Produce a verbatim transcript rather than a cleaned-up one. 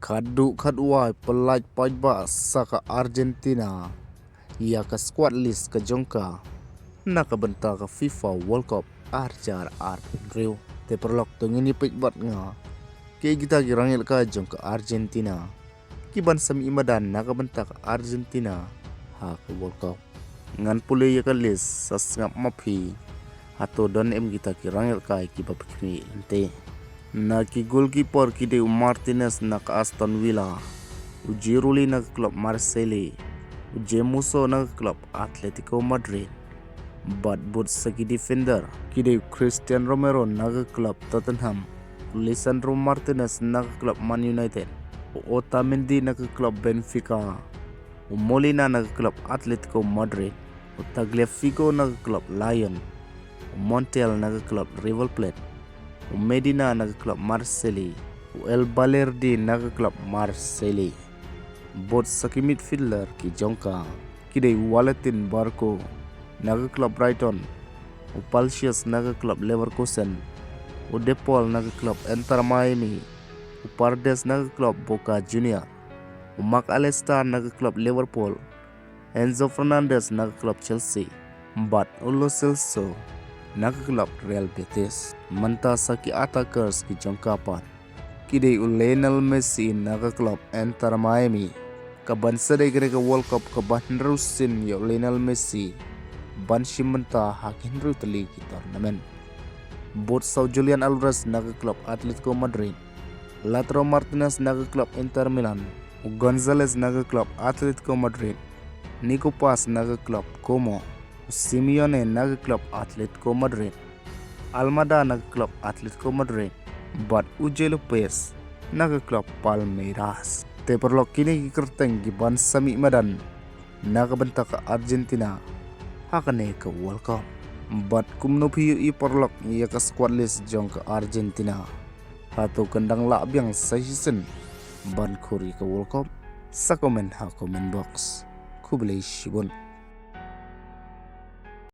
Khadduh khadwai pyllait paidbah sa ka Argentina ïa ka squad list ka jong ka na ka bynta ka FIFA World Cup ar hajar arphew hynriew. Te paralok, to ngin ïa peit bad nga ki kita ki rangïalehkai jong ka Argentina ki ban sa mih madan na ka bynta ka Argentina ha ka World Cup. Ngan pule ïa ka list sa sngap ma phi. Hato don em kita ki rangïalehkai kiba phi khmih lynti? Na ki goalkeeper ki dei u Martinez na ka Aston Villa, u Giroud na ka club Marseille, u Jadon Sancho na ka club Atletico Madrid. Bad bud sa ki defender ki dei u Cristian Romero na ka club Tottenham, u Lisandro Martinez na ka club Man United, u Otamendi na ka club Benfica, u Molina na ka club Atletico Madrid, u Tagliafico na ka club Lyon, u Montiel na ka club River Plate, u Medina na ka club Marseille, u El Balerdi na ka club Marseille. Bud sa ki midfielder ki jong ka ki dei u Valentin Barco na ka club Brighton, u Palacios na ka club Leverkusen, u De Paul na ka club Inter Miami, u Paredes na ka club Boca Junior, u Mac Allister na ka club Liverpool, Enzo Fernandez na ka club Chelsea, bad u Lo Celso na ka club Real Betis. Mynta sa ki attackers ki jong ka pat ki dei u Lionel Messi na ka club Inter Miami. Ka ban sa dei kane ka World Cup ka ba hynriew sien ïa u Lionel Messi ban shim bynta ha ki hynriew tylli ki tournament. Bud sa u Julian Alvarez na ka club Atletico Madrid, Lautaro Martinez na ka club Inter Milan, u Gonzalez na ka club Atletico Madrid, Nico Paz na ka club Como, u Simeone na ka club Atletico Madrid, Almada na ka club Atletico Madrid, bad u Joao Lopez na ka club Palmeiras. Te paralok, kine ki kyrteng ki ban sa mih madan na ka bynta ka Argentina ha kane ka World Cup. Bad kumno phi ïohi paralok ïa ka squad list jong ka Argentina? Hato kan dang lah biang sa shisien ban khur ïa ka World Cup? Sa comment ha comment box. Khublei shibun.